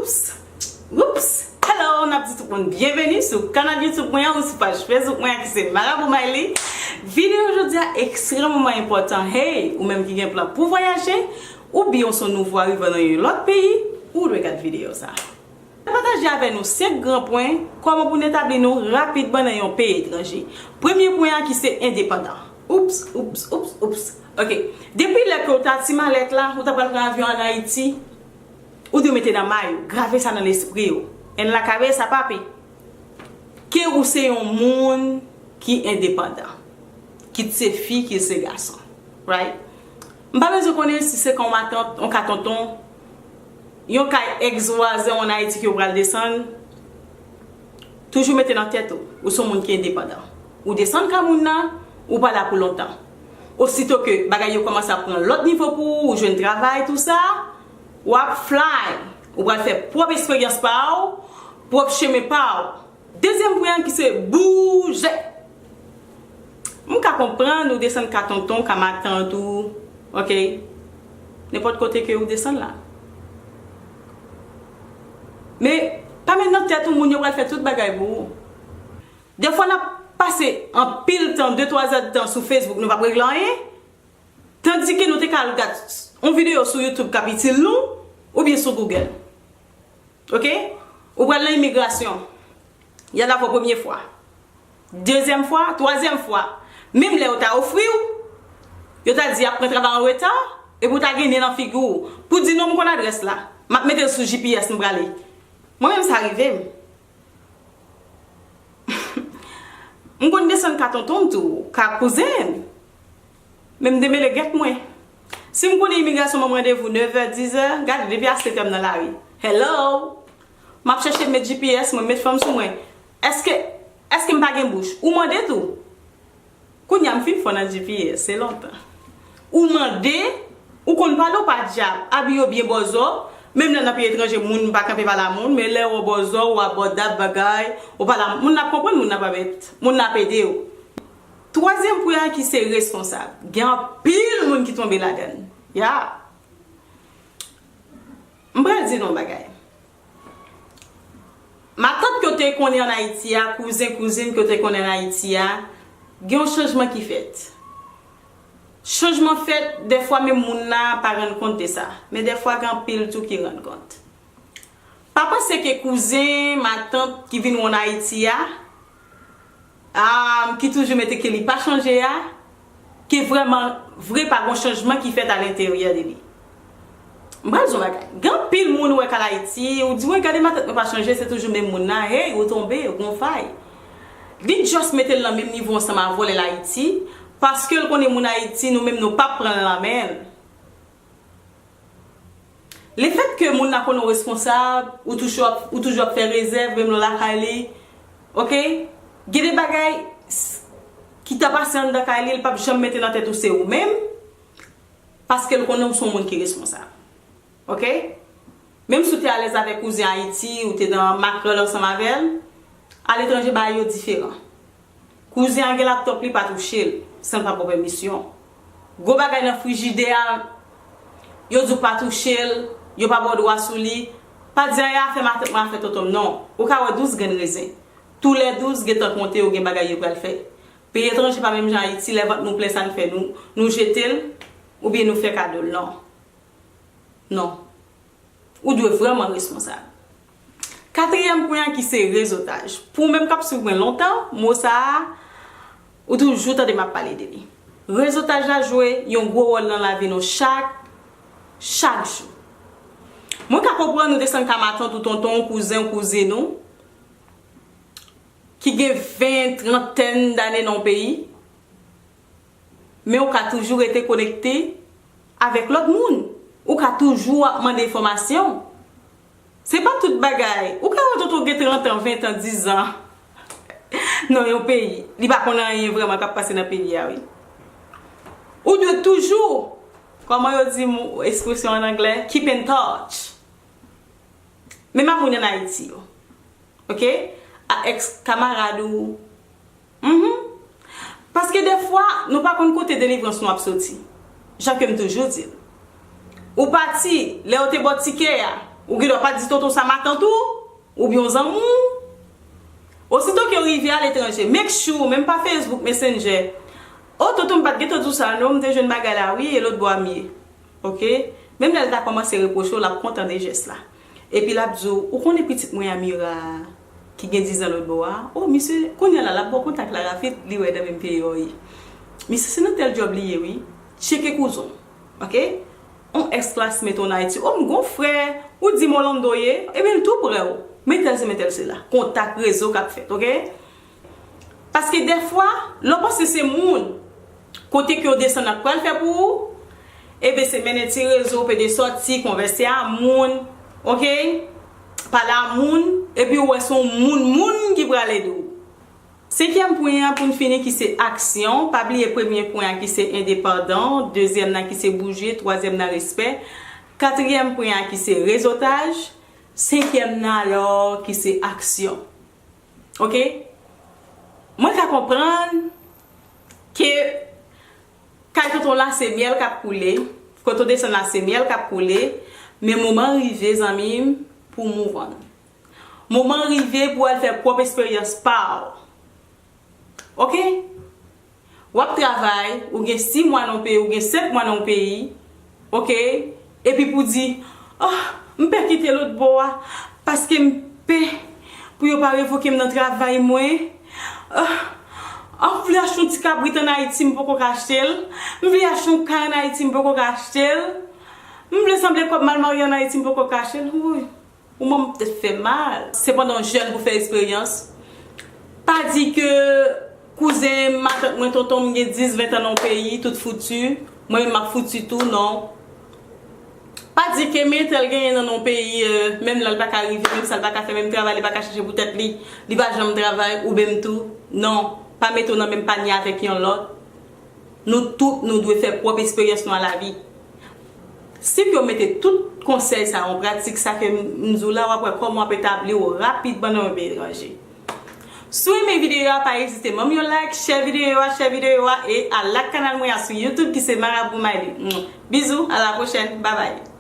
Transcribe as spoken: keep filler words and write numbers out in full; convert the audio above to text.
Woups! Hello, n ap di tout moun byenveni sou kanal YouTube mwen an ou sou paj Facebook mwen an ki se Marabou Miley. Videyo jodi a ekstrèmeman enpòtan. Hey, ou menm ki gen plan pou vwayaje, oubyen w se yon nouvo arivan nan yon lòt peyi, ou dwe gad videyo sa. Pataje avè nou senk gran pwen kòman pou n etabli nou rapidman nan yon peyi etranje. Premye pwen an ki se endepandan. Oups, oups, oups, oups. Ok. Depi lè ke w ta ti malèt la, ou ta pral pran avyon ann Ayiti, ou dwe mete nan may ou, grave sa nan lespri w. En la cabeza, papi. Ke ou se yon moun ki endepandan. Kit se fi, kit se gason. Right? M pa bezwen konnen si se kan yon matant, yon ka tonton, yon kay ex vwazen w ann Ayiti ke w pral desann. Toujou mete nan tèt ou, ou se yon moun ki endepandan. Ou desann ka moun nan, ou pa la pou lontan. Osito ke bagay yo kòmanse ap pran lòt nivo pou ou, ou jwenn travay, tou sa, w ap fly. Ou pral fè pwòp eksperyans pa w, pwòp chemen pa w. Dezyèm pwen an ki se bouje. M ka konprann ou desann ka tonton, ka matant ou, ok? Nenpòt kote ke ou desann la. Men, pa met nan tèt ou moun yo pral fè tout bagay pou ou. Dèfwa n ap pase anpil tan, de twa zè d tan sou Facebook, nou p ap regle anyen. Tandike nou te ka al gad yon videyo sou YouTube k ap itil nou, oubyen sou Google. Ok? Ou pral nan imigrasyon. Y al avè w premye fwa. Dezyèm fwa, twazyèm fwa. Menm lè yo ta ofri w, yo ta di y ap pran travay an reta, epi w ta gen nen nan figi w. Pou di non, m konn adrès la. M ap mete l sou G P S, m prale. Mwen menm sa rive m. M konn desann ka tonton m tou, ka kouzen m. Men m demele gèt mwen. Si m konnen imigrasyon ban m randevou nevè, dizè, gade, depi a setè m nan lari. Hello! M ap chèche met G P S mwen, met fè m sou mwen. Èske, èske m pa gen bouch? Ou mande tou. Kounye a m fin fò nan G P S, se lontan. Ou mande, ou konn pale, ou pa dyab, abiye w byen bòzò, menm lè nan peyi etranje, moun pa kanpe pale a moun, men lè w bòzò, ou abòdab bagay, ou pale a moun, moun nan ap konprann, moun nan pa bèt, moun nan ap ede w. Twazyèm pwen an ki se responsab. Gen anpil moun ki tonbe ladann. Ya. M pral di nou yon bagay. Matant ke w te konnen ann Ayiti a, kouzen, kouzin ke w te konnen ann Ayiti a, gen yon chanjman ki fèt. Chanjman fèt, dèfwa menm moun nan pa rann kont de sa. Men dèfwa gen anpil tou ki rann kont. Pa panse ke kouzen, matant ki vin wè w ann Ayiti a, a, ki toujou mete ke li pa chanje a, ke vrèman vre pa gon chanjman ki fèt alenteryè de li. M pral di w yon bagay. Gen anpil moun ou wè k al Ayiti, ou di, "Wi, gade matant mwen pa chanje, se toujou menm moun nan." Hey, ou tonbe, ou gon fay. Li just mete l nan menm nivo ansanm avè w lè l Ayiti, paske l konnen moun Ayiti, nou menm nou p ap pran l nan men l. Lefètke moun nan konnen w responsab, ou toujou ap, ou toujou ap fè rezèv, menm lè w lakay li, ok? Gen de bagay s-, ki ta pase anndan kay li, li p ap janm mete nan tèt ou se ou menm, paske l konnen w se yon moun ki responsab, ok? Menm si w te alèz avèk kouzen Ayiti, ou te nan makrèl ansanm avè l, aletranje bagay yo diferan. Kouzen an gen laptòp li, pa touche l san l pa ba w pèmisyon. Gwo bagay nan frijidè a, yo di w pa touche l, yo pa ba w dwa sou li. Pa di anyen afè matant mwen, afè tonton m, non. Ou ka wè douz grenn rezen. Tou lè douz gentan konte, yo gen bagay yo pral fè. Peyi etranje pa menm jan Ayiti, lè vant nou plen, sa n fè, nou, nou jete l, oubyen nou fè kado l, non. Non. Ou dwe vrèman responsab. Katriyèm pwen an ki se rezotaj. Pou ou menm k ap swiv mwen lontan, mo sa a, ou toujou tande m ap pale de li. Rezotaj la jwe yon gwo wòl nan lavi nou chak, chak jou. Mwen ka konprann ou desann ka matant ou, tonton w, kouzen w, kouzin ou, ki gen ven, trantèn dane nan yon peyi, men ou ka toujou rete konekte avèk lòt moun. Ou ka toujou ap mande enfòmasyon. Se pa tout bagay. Ou ka wè tonton gen trant an, ven an, diz an nan yon peyi. Li pa konn anyen vrèman k ap pase nan peyi a, wi. Ou dwe toujou, kòman yo di mo, ekspresyon an anglè, keep in touch. Menm ak moun ann Ayiti yo. Ok? A èks kamarad ou. Mhm. Paske dèfwa, nou pa konn kote delivrans nou ap soti. Jan ke m toujou di l. Ou pati, lè yo te ba w tikè a, Ou gen dwa pa di tonton sa matant ou, oubyen yon zanmi w. Osito ke w rive aletranje, make sure, menm pa Facebook, Messenger. O, tonton, m pa t gentan di w sa, non, m te jwenn bagay la, wi, e lòt bò a m ye. Oke? Menm lè l ta kòmanse repwoche w, l ap kontan de jès la. Epi l ap di w, ou konnen pitit mwen Amira, ki gen diz an lòt bò a? O, misye, kounye a la, l ap ba w kontak la rapid, li wè nan menm peyi a w ye. Misye, se nan tèl djòb li ye, wi. Tcheke kouzen w. Oke? On ex classmate en Haïti. O, m gon frè, ou di m Orlando ye, ebyen l tou prè w. Men tèl se men tèl se la. Kontak rezo k ap fèt, oke? Paske dèfwa, lè w panse se moun, kote ke w desann nan k pral fè pou ou, ebyen se mennen ti rezo, pede sòti, konvèse a moun, oke? Pale a moun, epi w wè se yon moun, moun ki pral ede w. Senkyèm pwen an pou n fini ki se aksyon. Pa bliye premye pwen an ki se endepandan, dezyèm nan ki se bouje, twazyèm nan respè, katriyèm pwen an ki se rezotaj, senkyèm nan alò ki se aksyon. Oke? Mwen ka konprann ke kay tonton la se myèl k ap koule, kote w desann la se myèl k ap koule, men moman rive, zanmi m, pou w move on. Moman rive pou w al fè pwòp esperyans pa w. Oke? W ap travay, ou gen sis mwa nan yon peyi, ou gen senk mwa nan yon peyi, oke? Epi pou di, oh, m pè kite lòt bò a, paske m pè pou yo pa revoke m nan travay mwen. Oh, oh, m vle achte yon ti kabrit an Ayiti, m poko ka achte l. M vle achte yon kay an Ayiti, m poko ka achte l. M vle sanble kòb m al marye an Ayiti, m poko ka achte l. Wouy. Ou manman tèt fè mal. Se pandan w jèn pou fè eksperyans. Pa di ke kouzen, matant mwen, tonton m gen dis, ven tan nan yon peyi, tout fouti. Mwen menm m ap fouti tou, non. Pa di ke men tèl genyen nan yon peyi, euh, menm la l pa ka rive, menm sa l pa ka fè, menm travay li pa ka chache pou tèt li, li pa janm travay, ou menm tou. Non, pa mete w nan menm panye avèk yon lòt. Nou tout, nou dwe fè pwòp eksperyans nou a lavi. Si ke w mete tout konsèy sa yo an pratik, sa ke m di w la, w ap wè kòman w ap etabli w rapid pandan w ap etranje. Si w renmen videyo a, pa ezite, ban m yon like, share videyo a, share videyo a, e al like kanal mwen a sou YouTube ki se Marabou Mayli. Mwah. Bizou, a la pwochèn, babay.